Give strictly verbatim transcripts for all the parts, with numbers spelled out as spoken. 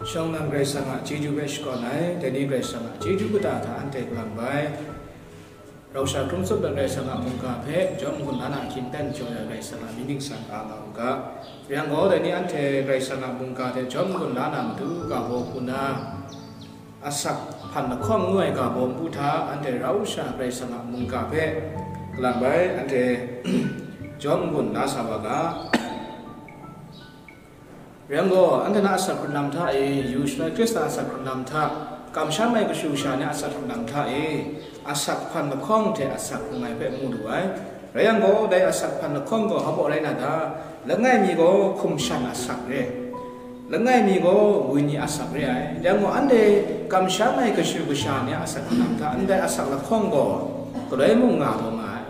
Shawng nnan Karai Kasang a chyeju hpe shakawn ai, dai ni Karai Kasang a chyeju kata hta anhte kalang bai. Rau sha hkrung tsup ai Karai Kasang a mungga hpe jawm n-gun la na hkying ten jaw ai Karai Kasang a mying ningsang ka nga u ga. Rai yang gaw, dai ni anhte Karai Kasang a mungga hte jawm n-gun la na matu ga baw hku na, asak hpan lahkawng ngu ai ga baw npu hta anhte rau sha Karai Kasang a mungga hpe kalang bai anhte jawm n-gun la sa wa ga. Rai yang gaw, anhte na asak hkrun lam hta e, yu shaloi Hkristan asak hkrun lam hta, kamsham ai kashu kasha ni a asak hkrun lam hta e, asak hpan lahkawng hte asak hkrung ai hpe mu lu ai. Rai yang gaw, dai asak hpan lahkawng gaw hpa baw rai na ta? Langai mi gaw hkum shan asak re, langai mi gaw wenyi asak re ai. Rai yang gaw, anhte kamsham ai kashu kasha ni a asak hkrun lam hta, ndai asak lahkawng gaw galoi mung nga taw nga ai.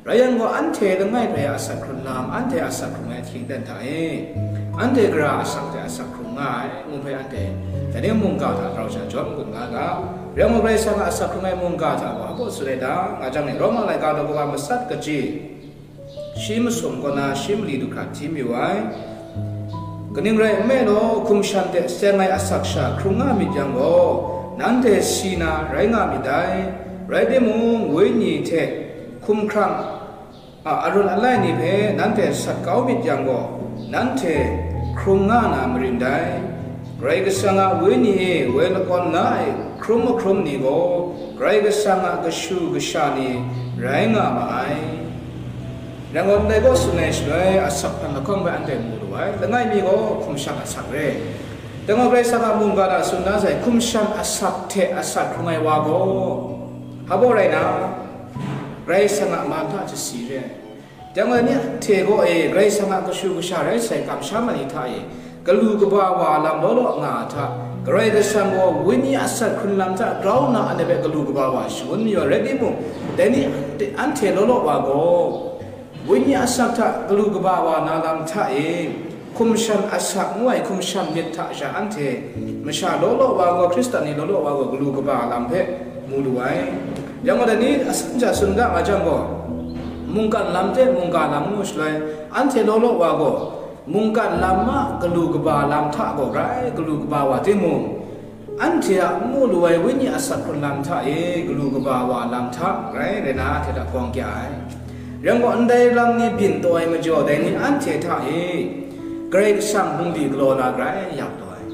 Rai yang gaw, anhte langai bai a asak hkrun lam, anhte asak hkrung ai hkying ten hta e, anhte gara asak hte asak hkrung nga ai, ngu hpe anhte dai ni mungga hta rau sha jawm n-gun nga ga. Rai yang gaw, Karai Kasang a asak hkrung ai mungga hta gaw hpa baw tsun ai ta nga jang e, Roma laika daw kawa matsat kaji, shi masum kaw na shi mali du hkra hti mayu ai. Kaning rai nme law, hkum shan hte seng ai asak sha hkrung nga myit yang gaw, nanhte si na rai nga myit dai. Rai timung, wenyi hte hkumhkrang a arawn alai ni hpe nanhte sat kau myit yang gaw, nanhte hkrung nga na marin dai. Karai Kasang a Wenyi e woi lakawn la ai hkrum mahkrum ni gaw, Karai Kasang a kashu kasha ni rai nga ma ai. Rai gaw, ndai kaw tsun ai shaloi, asak hpan lahkawng hpe anhte mu lu ai, langai mi gaw hkum shan asak re. Dai gaw, Karai Kasang a mungga hta tsun na sai, hkum shan asak hte asak hkrung ai wa gaw, hpa baw rai na, Karai Kasang a man hta jasi re ai. Dai gaw, ni hte gaw e, Karai Kasang a kashu kasha rai sai kamsham ai ni hta e, galu kaba wa lam law law nga ai hta, Karai Kasang gaw wenyi asak hkrun lam hta grau nna anhte hpe galu kaba wa shangun mayu ai rai timung, dai ni anhte law law wa gaw, wenyi asak hta galu kaba wa na lam hta e, hkum shan asak ngu ai hkum shan myit hta sha anhte masha law law wa gaw, Hkristan ni law law wa gaw galu kaba lam hpe mu lu ai. Yang gaw, dai ni asan sha tsun ga nga jang gaw, mungkan lam hte mungga lam ngu shaloi, anhte law law wa gaw, mungkan lam a galu kaba lam hta gaw grai galu kaba wa timung, anhte a n mu lu ai wenyi asak hkrun lam hta e galu kaba wa lam hta grai rai na, anhte hta hkawng kya ai. Rai yang gaw, ndai lam ni byin taw ai majaw, dai ni anhte hta e Karai Kasang bungli galaw na grai yak taw ai.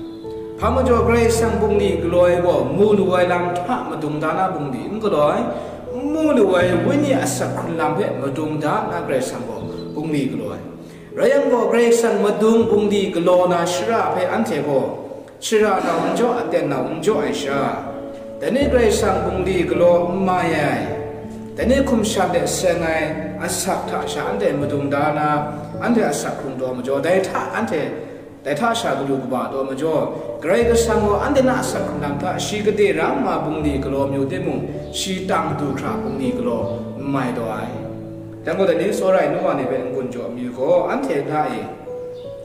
Hpa majaw, Karai Kasang bungli galaw ai gaw, mu lu ai lam hta madung da na bungli n galaw ai, n mu lu ai wenyi asak hkrun lam hpe madung da nna Karai Kasang gaw bungli galaw ai. Rai yang gaw, Karai Kasang madung bungli galaw na shara hpe anhte gaw shara nau n jaw, aten nau n jaw ai sha, dai ni Karai Kasang bungli galaw n mai ai, dai ni hkum shan de seng ai asak hta sha anhte madung da na, anhte asak hkrung taw majaw, dai hta anhte, dai hta sha galu kaba taw majaw, Karai Kasang gaw anhte na asak hkrung lam hta shi gade ra nma bungli galaw mayu timung, shi tang du hkra bungli galaw n mai taw ai. Dai gaw, dai ni tsawra ai nu wa ni hpe n-gun jaw mayu gaw, anhte hta e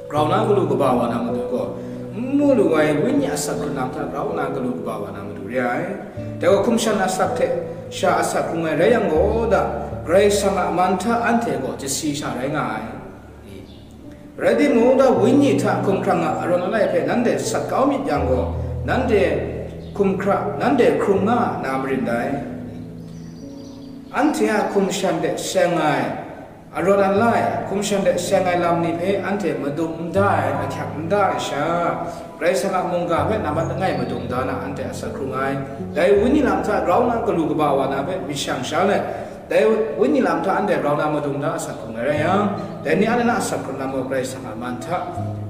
grau na galu kaba wa na matu gaw, n mu lu ai wenyi asak hkrun lam hta grau na galu kaba wa na matu re ai. Dai gaw, hkum shan asak hte sha asak hkrung ai rai yang gaw da, Karai Kasang a man hta anhte gaw jasi sha rai nga ai. Rai timung, da wenyi hta hkumhkrang a arawn alai hpe nanhte sat kau myit yang gaw, nanhte hkumhkrang, nanhte hkrung nga na marin dai. Anhte a hkum shan de seng ai, arawn alai, hkum shan de seng ai lam ni hpe anhte madung n da ai, ahkyak n da ai sha, Karai Kasang a mungga hpe nambat langai madung da na anhte asak hkrung ai, dai wenyi lam hta grau na galu kaba wa na hpe myit shang sha let, dai wenyi lam hta anhte grau na madung da asak hkrung ai rai yang, dai ni anhte na asak hkrung lam gaw Karai Kasang a man hta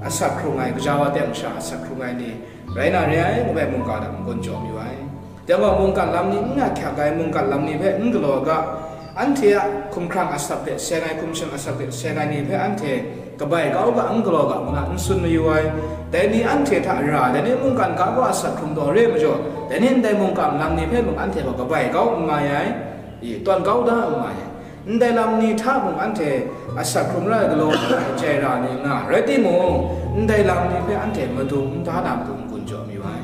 asak hkrung ai, gaja wa teng sha asak hkrung ai ni rai na re ai, ngu ai mungga hta n-gun jaw mayu ai. Dai gaw, mungkan lam ni n ahkyak ai, mungkan lam ni hpe n galaw ga, anhte a hkumhkrang asak hpe seng ai, hkum shan asak hpe seng ai ni hpe anhte kabai kau ga, n galaw ga, ngu na n tsun mayu ai. Dai ni anhte hta ra, dai ni mungkan ga gaw asak hkrung taw re ai majaw, dai ni ndai mungkan lam ni hpe mung anhte gaw kabai kau n mai ai, i, tawn kau da n mai ai. Ndai lam ni hta mung anhte asak hkrung ra ai galaw ai, chyai ra ni nga rai timung, ndai lam ni hpe anhte madung n da na matu n-gun jaw mayu ai.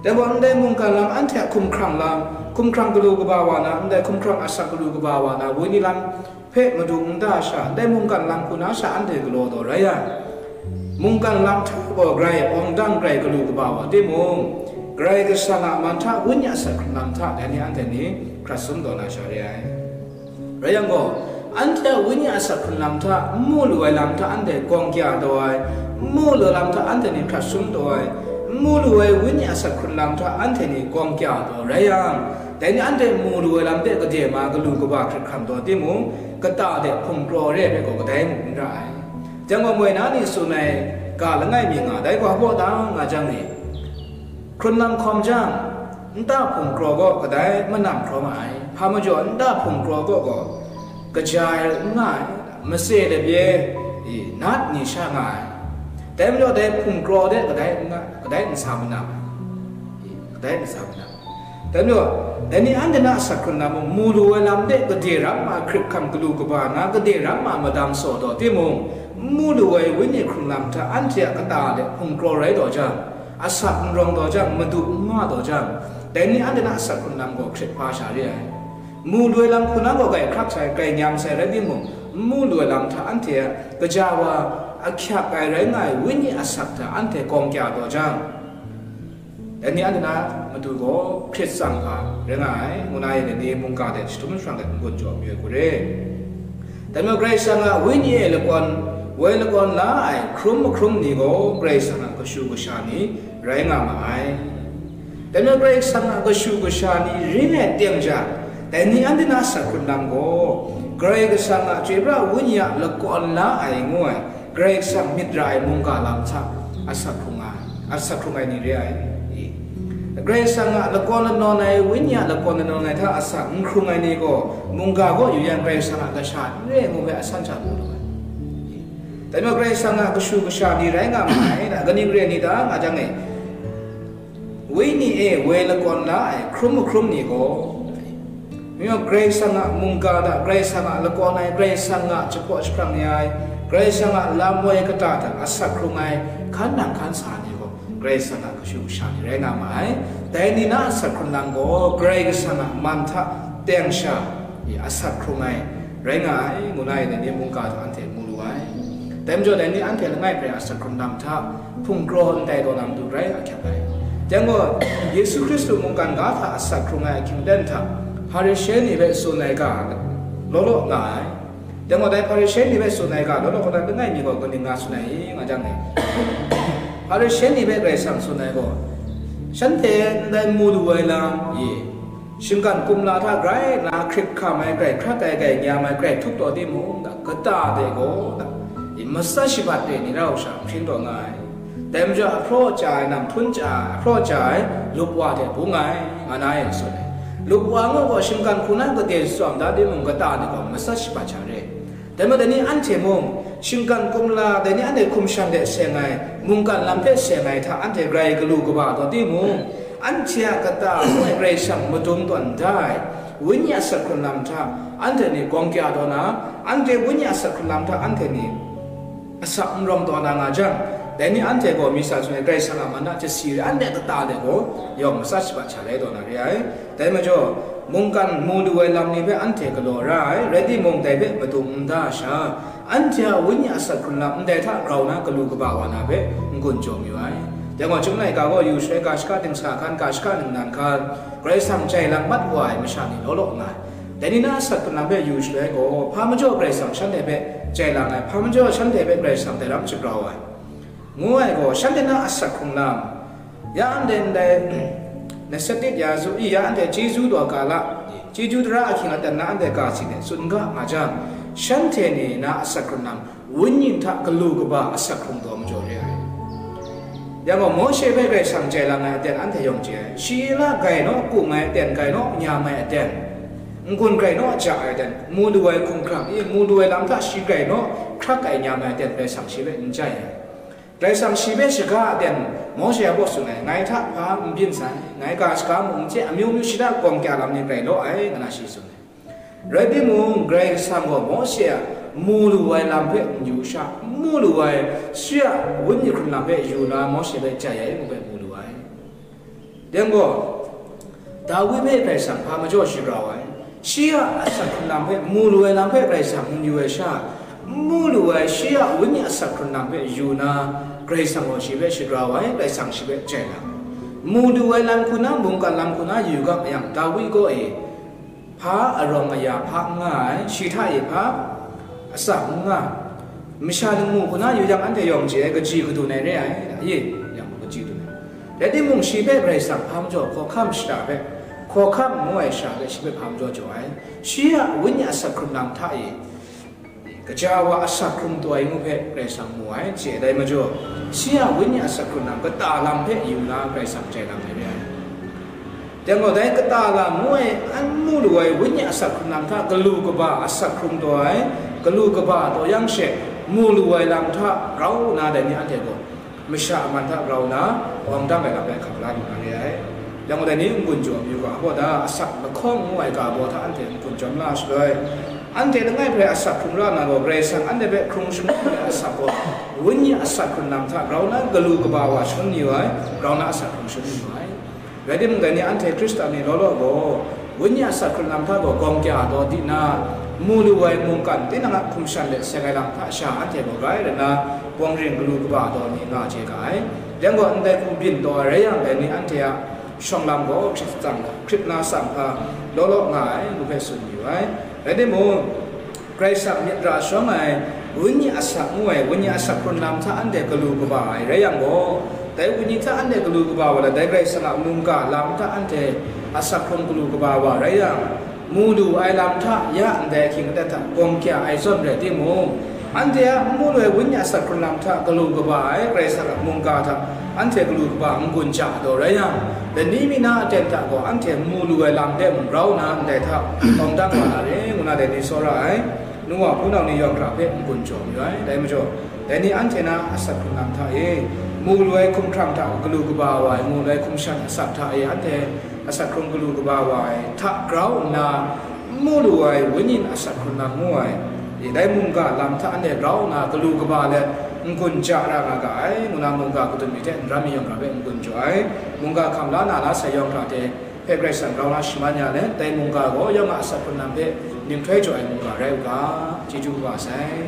Dai gaw, ndai mungkan lam, anhte a hkumhkrang lam, hkumhkrang galu kaba wa na, ndai hkumhkrang asak galu kaba wa na, wenyi lam hpe madung n da sha, ndai mungkan lam hku na sha anhte galaw taw rai yang, Mungkan lam hta gaw grai awng dang grai galu kaba wa timung, Karai Kasang a man hta, Wenyi a asak hkrun lam hta, dai ni anhte ni hkrat sum taw na sha re ai. Rai yang gaw, anhte a Wenyi a asak hkrun lam hta, n mu lu ai lam hta anhte gawng kya taw ai, n mu lu ai lam hta anhte ni hkrat sum taw ai, n mu lu ai Wenyi a asak hkrun lam hta anhte ni gawng kya taw rai yang, dai ni anhte mu lu ai lam hte gade ma galu kaba hkrit hkam taw timung, kata de hpungkraw re ai hpe gaw kadai mung n ra ai. Jang gaw moi na ni tsun ai ga langai mi nga, dai gaw hpaw da nga jang ni, hkrun lam hkawm jang, nta hpungkraw gaw kadai manam hkraw ma ai, hpa majaw nta hpungkraw gaw gaw, kaja ai n nga ai, matse labye, i, nat ni sha nga ai, dai majaw dai hpungkraw de kadai n nga, kadai n sa manam ai, i, kadai n sa manam ai. Dai majaw, dai ni anhte na asak hkrun lam mung, mu lu ai lam de gade ram ma hkrit hkam galu kaba na, gade ram ma madam saw taw timung, n mu lu ai Wenyi hkrun lam hta anhte a kata de hpungkraw rai taw jang, asak n rawng taw jang, madu n nga taw jang, dai ni anhte na asak hkrun lam gaw hkrit hpa sha re ai. Mu lu ai lam hku na gaw grai hkrak sai, grai nyam sai rai timung, n mu lu ai lam hta anhte a kaja wa ahkyak ai rai nga ai Wenyi asak hta anhte gawng kya taw jang, dai ni anhte na matu gaw hkrit tsang hpa rai nga ai, ngu na e dai ni mungga de jahtum jahprang de n-gun jaw mayu ai hku re. Dai majaw Karai Kasang a Wenyi e lakawn, woi lakawn la ai hkrum mahkrum ni gaw Karai Kasang a kashu kasha ni rai nga ma ai. Dai majaw Karai Kasang a kashu kasha ni ring ai teng jang, dai ni anhte na asak hkrun lam gaw, Karai Kasang a chyoi pra Wenyi a lakawn la ai ngu ai, Karai Kasang myit ra ai mungga lam hta asak hkrung ai, asak hkrung ai ni re ai. I, Karai Kasang a lakawn lanawn ai, Wenyi a lakawn lanawn ai hta asak n hkrung ai ni gaw, mungga gaw yu yang Karai Kasang a kasha n re ai ngu hpe asan sha mu lu ai. I, dai majaw Karai Kasang a kashu kasha ni rai nga ma ai, kaning re ai ni ta nga jang e, Wenyi e woi lakawn la ai hkrum mahkrum ni gaw, majaw Karai Kasang a mungga hta, Karai Kasang a lakawn ai, Karai Kasang a jahpaw jahprang ya ai, Karai Kasang a lam woi kata hta asak hkrung ai, hkan nang hkan sa ai ni gaw, Karai Kasang a kashu kasha ni rai nga ma ai. Dai ni na asak hkrun lam gaw, Karai Kasang a man hta teng sha, i, asak hkrung ai rai nga ai, ngu na e dai ni mungga hta anhte mu lu ai. Dai majaw, dai ni anhte langai hpe asak hkrun lam hta hpungkraw ndai taw na matu grai ahkyak ai. Jang gaw, Yesu Hkristu mungkan ga hta asak hkrung ai ahkying aten hta, Hparishe ni hpe tsun ai ga law law nga ai. Jang gaw, dai Hparishe ni hpe tsun ai ga law law kau na langai mi gaw kaning nga tsun ai i, nga jang e, Hparishe ni hpe Karai Kasang tsun ai gaw, shanhte ndai mu lu ai lam, i, shinggan kumla hta grai nna hkrit hkam ai, grai hkrat ai, grai nyam ai, grai htup taw timung, kata de gaw, i, matsat shabat re ni rau sha, hpring taw nga ai. Dai majaw, ahpraw chya ai, nam htrun chya ai, ahpraw chya ai, lup wa hte bung ai, nga na e tsun ai. Lup wa ngu gaw, shinggan hku na gade shatsawm da timung, kata de gaw, matsat shabat sha re. Dai majaw, dai ni anhte mung, shinggan kumla, dai ni anhte hkum shan de seng ai, mungkan lam hpe seng ai hta anhte grai galu kaba taw timung, anhte a kata ngu ai Karai Kasang madung tawn da ai, Wenyi a asak hkrun lam hta anhte ni gawng kya taw na, anhte Wenyi a asak hkrun lam hta anhte ni asak n rawng taw na nga jang, dai ni anhte gaw mi sa tsun ai Karai Kasang a man a chyasi re, anhte kata de gaw yawng matsat shabat sha rai taw na re ai. Dai majaw, mungkan mu lu ai lam ni hpe anhte galaw ra ai, rai timung, dai hpe madung n da sha, anhte a Wenyi a asak hkrun lam ndai hta grau na galu kaba wa na hpe n-gun jaw mayu ai. Dai gaw, Chyum laika gaw yu shaloi, ga shaka dingsa hkan, ga shaka ningnan hkan, Karai Kasang jai lang mat wa ai masha ni law law nga ai. Dai ni na asak hkrun lam hpe yu shaloi gaw, hpa majaw Karai Kasang shanhte hpe jai lang ai, hpa majaw shanhte hpe Karai Kasang dai lam shagrau ai. Ngu ai gaw, shanhte na asak hkrung lam, ya anhte ndai Nasarit Yesu, i, ya anhte chyeju taw ga la, chyeju tara ahkying aten na anhte ga si hte tsun ga nga jang, shanhte ni na asak hkrung lam, Wenyi hta galu kaba asak hkrung taw majaw re ai. Yang gaw, Mawshe hpe Karai Kasang jai lang ai aten anhte yawng chye ai. Shi la grai naw, kung ai aten, grai naw, nyam ai aten, n-gun grai naw, ja ai aten, mu lu ai hkumhkrang, i, mu lu ai lam hta shi grai naw, hkrak ai, nyam ai aten Karai Kasang shi hpe n jai ai. Karai Kasang shi hpe shaga aten Mawshe a baw tsun ai, ngai hta hpa n byin sai, ngai ga shaga mung n chye, amyu myu shada gawng kya lam ni grai law ai, ngu na shi tsun ai. Rai timung, Karai Kasang gaw Mawshe a mu lu ai lam hpe n yu sha, n mu lu ai, shi a Wenyi hkrun lam hpe yu na, Mawshe hpe jai ai ngu hpe mu lu ai. Dai gaw, Dawi hpe Karai Kasang hpa majaw shagrau ai, shi a asak hkrun lam hpe, mu lu ai lam hpe Karai Kasang n yu ai sha, N mu lu ai shi a wenyi asak hkrun lam hpe yu na, Karai Kasang gaw shi hpe shagrau ai, Karai Kasang shi hpe jai na. Mu lu ai lam hku na, mungkan lam hku na yu ga yang, Dawi gaw e, hpa arawng aya hpa n nga ai, shi hta e hpa asak n nga, masha ningmu hku na yu yang, anhte yawng chye ai, kaji kadun ai re ai, ye, yang kaji kadun ai. Rai timung, shi hpe Karai Kasang hpa majaw, hkawhkam shara hpe, hkawhkam ngu ai shara hpe shi hpe hpa majaw jaw ai, shi a wenyi asak hkrun lam hta e, kaja wa asak hkrung taw ai ngu hpe Karai Kasang mu ai, chye dai majaw, shi a wenyi asak hkrun lam kata lam hpe yu na Karai Kasang jai lam ai re ai. Dai gaw, dai kata lam ngu ai, n mu lu ai wenyi asak hkrun lam hta galu kaba asak hkrung taw ai, galu kaba taw yang she, mu lu ai lam hta grau nna dai ni anhte gaw, masha a man hta grau na, wang dang ai lam rai hkap la lu na re ai. Yang gaw dai ni n-gun jaw yu ga, hpa da, asak lahkawng ngu ai ga baw hta anhte n-gun jawm la shaloi, anhte langai hpe asak hkrung ra na gaw, Karai Kasang anhte hpe hkrung shangun ai asak gaw, wenyi asak hkrun lam hta grau na galu kaba wa shangun yu ai, grau na asak hkrung shangun yu ai. Rai timung, dai ni anhte Hkristan ni law law gaw, wenyi asak hkrun lam hta gaw gawng kya daw di na, mu lu ai mungkan tinang a hkum shan let seng ai lam hta sha anhte gaw grai rai na, bawng ring galu kaba daw ni nga chye ga ai. Dai gaw ndai hku byin taw ai rai yang, dai ni anhte a shawng lam gaw hkrit tsang, hkrit na tsang hpa law law nga ai ngu hpe tsun yu ai. Rai timung, Karai Kasang myit ra shawng ai wenyi asak ngu ai, wenyi asak hkrun lam hta anhte galu kaba ai rai yang gaw, dai wenyi hta anhte galu kaba wa let, dai Karai Kasang a mungga lam hta anhte asak hkrung galu kaba wa rai yang, mu lu ai lam hta ya ndai ahkying aten hta gawng kya ai zawn rai timung, anhte a n mu lu ai wenyi asak hkrun lam hta galu kaba ai Karai Kasang a mungga hta anhte galu kaba n-gun ja daw rai yang, lani mi na aten hta gaw anhte mu lu ai lam de mung grau nna ndai hta tawng dang wa na re, ngu na dai ni tsawra ai. Nwa hpunau ni yawng hkra hpe n-gun jaw mayu ai. Dai majaw, dai ni anhte na asak hkrung lam hta e, mu lu ai hkumhkrang hta galu kaba wa ai, mu lu ai hkum shan asak hta e, anhte asak hkrung galu kaba wa ai hta grau nna, n mu lu ai wenyi asak hkrun lam ngu ai, dai mungga lam hta anhte grau nna galu kaba let n-gun ja ra nga ga ai, ngu na mungga kadun mi hte n ram mi yawng hkra hpe n-gun jaw ai. Mungga hkam la na la sai yawng hkra hte hpe Karai Kasang grau na shaman ya let, dai mungga gaw yawng a asak hkrun lam hpe ning htoi jaw ai mungga rai u ga, chyeju kaba sai.